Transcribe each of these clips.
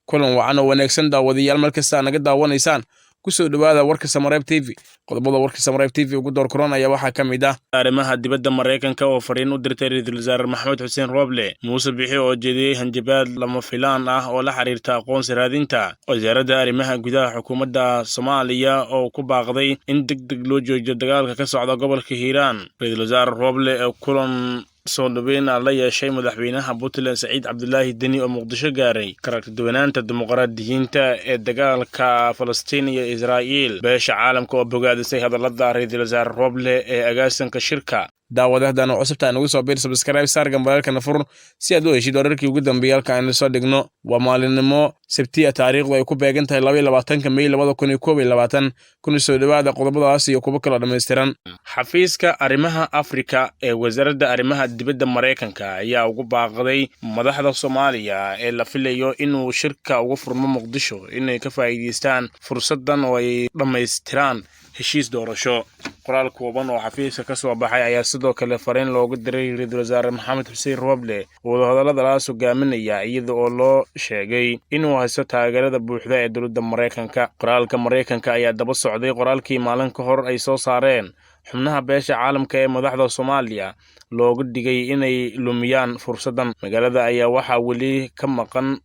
Kulan wacan oo wanaagsan, daawadayaal, mar kasta naga daawanaysaan. Kusoo dhowaada warka Samareeb TV. Qodobada warka Samareeb TV ugu door koran ayaa waxaa ka mid ah: arrimaha dibadda Maraykanka oo fariin u dirtay ra-iisul wasaare Maxamed Xuseen Rooble, Muuse Bixi oo jeediyey hanjabaad lama filaan ah oo la xiriirta aqoonsi raadinta, wasaaradda arrimaha gudaha xukuumadda Soomaaliya oo ku baaqday in deg deg loo joojiyo dagaalka ka socda gobolka Hiiraan, ra-iisul wasaare Rooble ee kulan soo dhaweyn la yeeshay madaxweynaha Puntland Saciid Cabdulaahi Deni oo Muqdisho gaaray, karagtiduwanaanta dimuqraadiyiinta ee dagaalka Falastiin iyo Israa'iil, beesha caalamka oo bogaadisay hadallada ra-iisul wasaare Rooble ee agaasanka shirka. Daawada, haddaan cusubta nagu soo biir, subscribe saar, gambalaalkana fur si aad u heshid wararkii ugu dambeeyay halka aynu soo dhigno. Waa maalinimo Sabtiya, taariikhdu ay ku beegan tahay 22-ka Mey 2021. Kuna soo dhowaada qodobadaas iyo kuwo kaloo dhammaystiran. Xafiiska arrimaha Afrika ee wasaaradda arrimaha dibadda Maraykanka ayaa ugu baaqday madaxda Soomaaliya ee la filayo inuu shirka uga furmo Muqdisho inay ka faa'iidaystaan fursaddan oo ay dhammaystiraan heshiis doorasho. Qoraal kooban oo xafiiska ka soo baxay ayaa sidoo kale fariin loogu diray ra-iisul wasaare Maxamed Xuseen Rooble oo wadahadalladaas hogaaminaya, iyada oo loo sheegay inuu haysto taageerada buuxda ee dowladda Maraykanka. Qoraalka Maraykanka ayaa daba socday qoraalkii maalin ka hor ay soo saareen xubnaha beesha caalamka ee madaxda Soomaaliya looga dhigay inay lumiyaan fursaddan. Magaalada ayaa waxaa weli ka maqan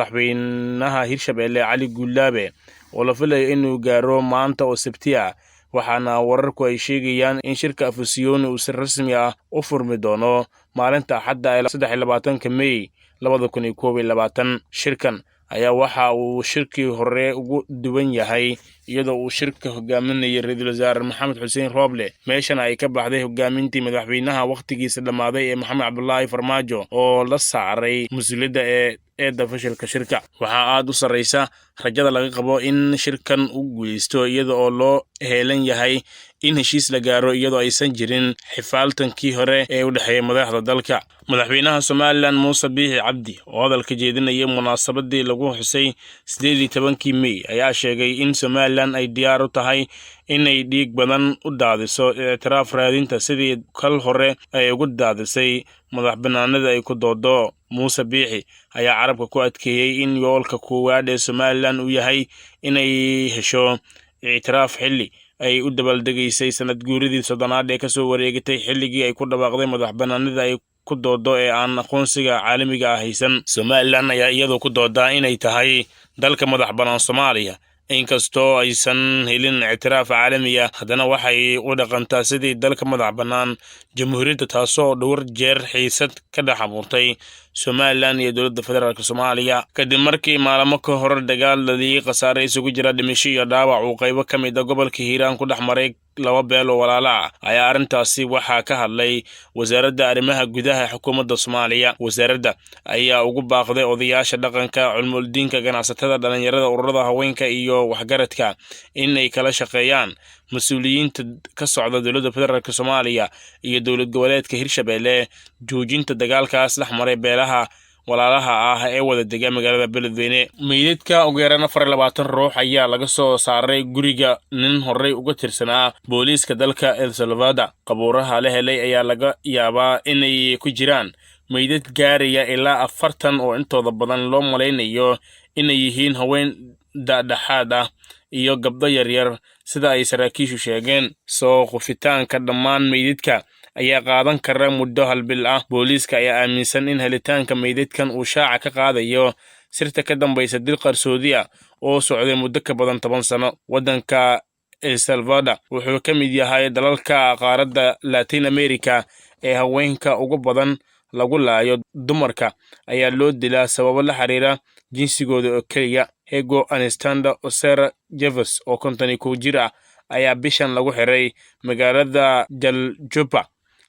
madaxweynaha Hirshabelle Cali Guulaabe oo la filayo inuu gaaro maanta oo Sabti ah, waxaana wararku ay sheegayaan in shirka Afisyooni uu si rasmi ah u furmi doono maalinta Axadda ee 23-ka Mey 2021. Shirkan ayaa waxa uu shirkii hore ugu duwan yahay iyadoo uu shirka hogaaminayay ra-iisul wasaare Maxamed Xuseen Rooble, meeshana ay ka baxday hogaamintii madaxweynaha wakhtigiisa dhammaaday ee Maxamed Cabdulaahi Farmaajo oo la saaray mas-uuliyadda ee eedda fashilka shirka. Waxaa aad u sarreysa rajada laga qabo in shirkan u guuleysto, iyada oo loo heelan yahay in heshiis la gaaro, iyadoo aysan jirin xifaaltankii hore ee u dhexeeyay madaxda dalka. Madaxweynaha Somaliland Muuse Biixi Cabdi oo hadalka jeedinayay munaasabadii lagu xusay 18-kii Mey ayaa sheegay in Somaliland ay diyaar u tahay inay dhiig badan u daadiso ictiraaf raadinta, sidii kal hore ay ugu daadisay madax banaanida ay ku doodo. Muuse Biixi ayaa carabka ku adkeeyey in yoolka koowaad ee Somaliland uu yahay inay hesho ictiraaf, xilli ay u dabaaldegaysay sanad guuridii 30aad ee kasoo wareegatay xilligii ay ku dhawaaqday madax banaanida ay ku doodo ee aan aqoonsiga caalamiga ah haysan. Somaliland ayaa iyadu ku doodaa inay tahay dalka madax bannaan Soomaaliya. Inkastoo aysan helin ictiraaf caalami ah, haddana waxay u dhaqantaa sidii dalka madax bannaan jamhuuriyadda, taasoo dhowr jeer xiisad ka dhex abuurtay Somaliland iyo dowladda federaalk Soomaaliya, kadib markii maalmo ka hor dagaal dhaliyey khasaare isugu jira dhimisho iyo dhaawac uu qaybo ka mid a gobolka Hiiraan ku dhex maray laba beel oo walaalo ah. Ayaa arrintaasi waxaa ka hadlay wasaaradda arrimaha gudaha xukuumadda Soomaaliya. Wasaaradda ayaa ugu baaqday odayaasha dhaqanka, culmuldiinka, ganacsatada, dhalinyarada, ururada haweenka iyo waxgaradka inay kala shaqeeyaan mas-uuliyiinta ka socda dowladda federaalk Soomaaliya iyo dowlad goboleedka Hirshabelle joojinta dagaalkaas dhex maray beelaha walaalaha ah ee wada dega magaalada Beledweyne. Meydadka ugu yaraan 24 ruux ayaa laga soo saaray guriga nin horey uga tirsanaa booliiska dalka El Salvador. Qabuuraha la helay ayaa laga yaabaa inay ku jiraan meydad gaaraya ilaa 40 oo intooda badan loo malaynayo inay yihiin haween da'dhexaad ah iyo gabdho yaryar, sida ay saraakiishu sheegeen. Soo qufitaanka dhammaan meydadka ayaa qaadan kara muddo hal bil ah. Booliiska ayaa aaminsan in helitaanka meydadkan uu shaaca ka qaadayo sirta ka dambaysa dil qarsoodi ah oo socday muddo ka badan 10 sano. Waddanka El Salvador wuxuu ka mid yahay dalalka qaaradda Latin America ee haweenka ugu badan lagu laayo. Dumarka ayaa loo dilaa sababo la xiriira jinsigooda oo keliya. Hego Anastanda Osera Jevers oo 51 jir ah ayaa bishan lagu xiray magaalada Jaljuba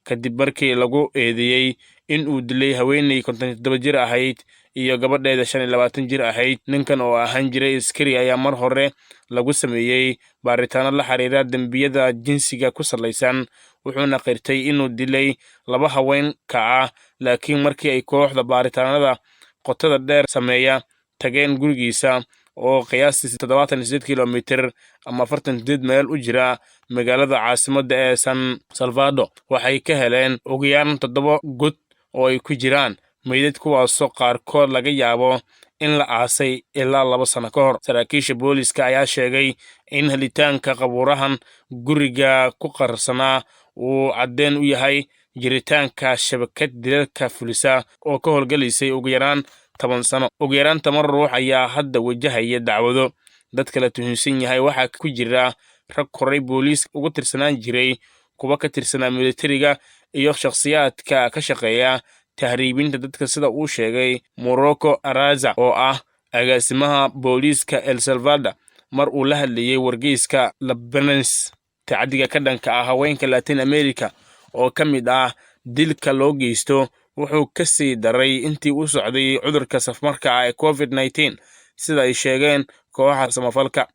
kadib markii lagu eedeeyey in uu dilay haweeney 57 jir ahayd iyo gabadheeda 25 jir ahayd. Ninkan oo ahaan jiray askari ayaa mar hore lagu sameeyey baaritaano la xiriira dembiyada jinsiga ku salaysan, wuxuuna qirtay inuu dilay laba haweenka ah. Laakiin markii ay kooxda baaritaanada qotada dheer sameeya tageen gurigiisa oo qiyaastii 78 kilomitir ama 48 meel u jira magaalada caasimadda ee San Salvador, waxay ka heleen ugu yaraan toddoba god oo ay ku jiraan meydad, kuwaasoo qaarkood laga yaabo in In la aasay ilaa 2 sano ka hor. Saraakiisha booliska ayaa sheegay in helitaanka qabuurahan guriga ku qarsanaa uu caddeen u yahay jiritaanka shabakad dilalka fulisa oo ka howlgalaysay ugu yaraan 10 sano. Ugu yaraan 10 ruux ayaa hadda wajahaya dacwado. Dadka la tuhunsan yahay waxaa ku jira rag horay booliis ugu tirsanaan jiray, kuwa ka tirsanaa militariga iyo shakhsiyaadka ka shaqeeya tahriibinta dadka, sida uu sheegay Morocco Araza, oo ah agaasimaha booliiska El Salvador, mar uu la hadlayey wargeyska La Prensa. Tacadiga ka dhanka ah haweenka Latin America, oo ka mid ah dilka loo geysto, wuxuu ka sii daray intii u socday cudurka safmarka ah ee COVID-19, sida ay sheegeen kooxaha samafalka.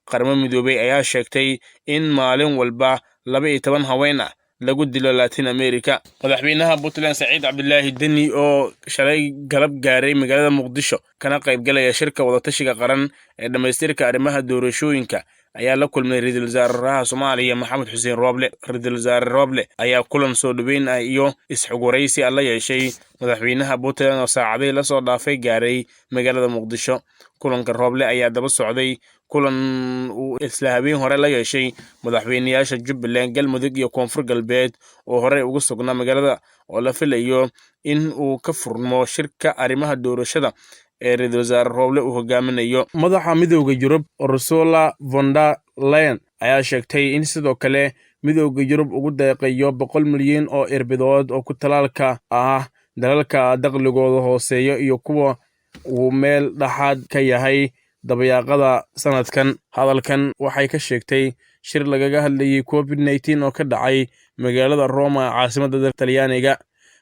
Qaramada Midoobay ayaa sheegtay in maalin walba 12 haween ah lagu dilo Latin America. Madaxweynaha Puntland Saciid Cabdilaahi Deni, oo shalay galab gaaray magaalada Muqdisho kana qaybgalaya shirka wadatashiga qaran ee dhammaystirka arrimaha doorashooyinka, ayaa la kulmay ra-iisul wasaaraha Soomaaliya Maxamed Xuseen Rooble. Ra-iisul wasaare Rooble ayaa kulan soo dhoweyn ah iyo isxugwaraysi la yeeshay madaxweynaha Puntland oo saacadihii lasoo dhaafay gaaray magaalada Muqdisho. Kulanka Rooble ayaa daba socday kulan uu isla habeen hore la yeeshay madaxweyneyaasha Jubbaland, Galmudug iyo Koonfur Galbeed oo horey ugu sugnaa magaalada, oo la filayo in uu ka furmo shirka arrimaha doorashada ee ra-iisul wasaare Rooble uu hogaaminayo. Madaxa Midowda Yurub Ursula von der Leyen ayaa sheegtay in sidoo kale Midowda Yurub ugu deeqayo 100 milyan oo irbidood oo ku talaalka ah dalalka dakhligooda hooseeya iyo kuwa uu meel dhexaad ka yahay dabayaaqada sanadkan. Hadalkan waxay ka sheegtay shir lagaga hadlayay COVID-19 oo ka dhacay magaalada Roma ee caasimadda dalka Talyaaniga.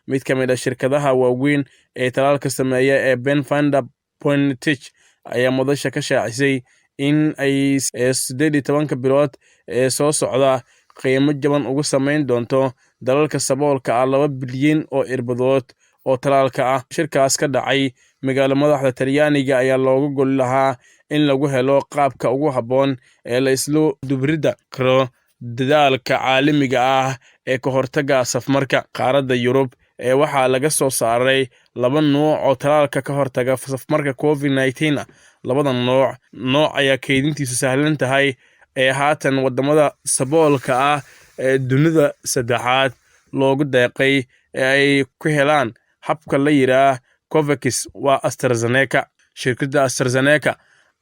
Mid ka mid ah shirkadaha waaweyn ee talaalka sameeya ee Pfizer BioNTech ayaa madasha ka shaacisay in ay 18-ka bilood ee soo socda qiimo jaban ugu samayn doonto dalalka saboolka ah 2 bilyan oo irbadood oo talaalka ah. Shirkaas ka dhacay magaalo madaxda Talyaaniga ayaa looga gol lahaa in lagu helo qaabka ugu habboon ee la isla dubrida karo dadaalka caalamiga ah ee ka hortagga safmarka. Qaaradda Yurub ee waxaa laga soo saaray laba nuuc oo talaalka ka hortaga safmarka COVID-19. Labada nooc, nooc ayaa keydintiisu sahlan tahay ee haatan wadamada saboolka ah ee dunida saddexaad loogu deeqay ee ay ku helaan habka la yidhaah COVAX waa AstraZeneca. Shirkadda AstraZeneca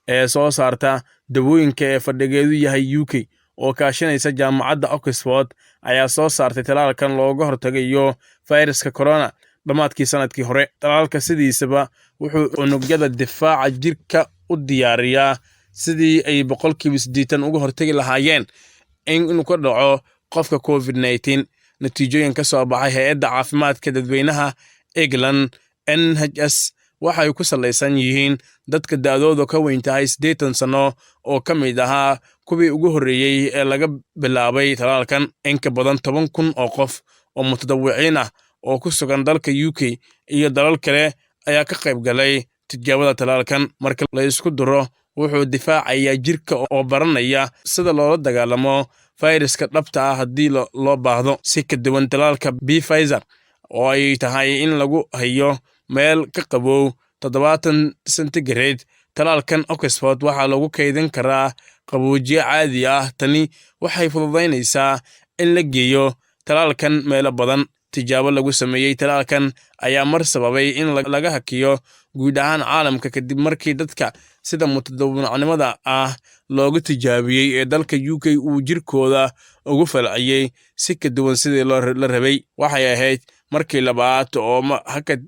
ee soo saarta dawooyinka ee fadhigeedu yahay UK oo kaashanaysa Jaamacadda Oxford ayaa soo saartay talaalkan looga hortagayo fayraska corona dhammaadkii sanadkii hore. Talaalka sidiisaba wuxuu unugyada difaaca jirka u diyaariyaa sidii ay 80% uga hortagi lahaayeen inuu ka dhaco qofka COVID-19. Natiijooyin ka soo baxay hay-adda caafimaadka dadweynaha England, NHS, waxay ku salaysan yihiin dadka da'doodu ka weyn tahay 80 sano oo ka mid ahaa kuwii ugu horreeyey ee laga bilaabay talaalkan. In ka badan 10,000 oo qof oo mutadawiciin ah oo ku sugan dalka UK iyo dalal kale ayaa ka qayb galay tijaabada talaalkan. Marka la isku duro, wuxuu difaacayaa jirka oo baranaya sida loola dagaalamo fayraska dhabta ah haddii loo baahdo. Si ka duwan talaalka Pfizer, oo ay tahay in lagu hayo meel ka qabow 70 centigrade, talaalkan Oxford waxaa lagu kaydin karaa qaboojiye caadi ah. Tani waxay fududaynaysaa in la geeyo talaalkan meelo badan. Tijaabo lagu sameeyey talaalkan ayaa mar sababay in laga hakiyo guud ahaan caalamka, kadib markii dadka sida mutadawacnimada ah loogu tijaabiyey ee dalka UK uu jirkooda ugu falciyey si ka duwan sidii la rabay. Waxay ahayd markii labaad oo hakad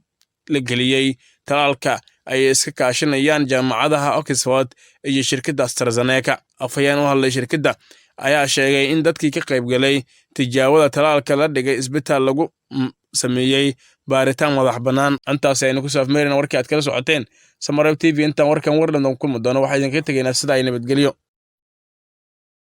la geliyey talaalka ay iska kaashanayaan jaamacadaha Oxford iyo shirkadda AstraZeneca. Afhayeen u hadlay shirkadda ayaa sheegay in dadkii ka qaybgalay tijaabada talaalka la dhigay isbitaal lagu sameeyey baaritaan madax bannaan. Intaas aynu kusoo afmeerina warkii aad kala socoteen Samareeb TV. Intaan warkan warland kulmi doono, waxaa idinkaga tegaynaa sida ay nabadgelyo.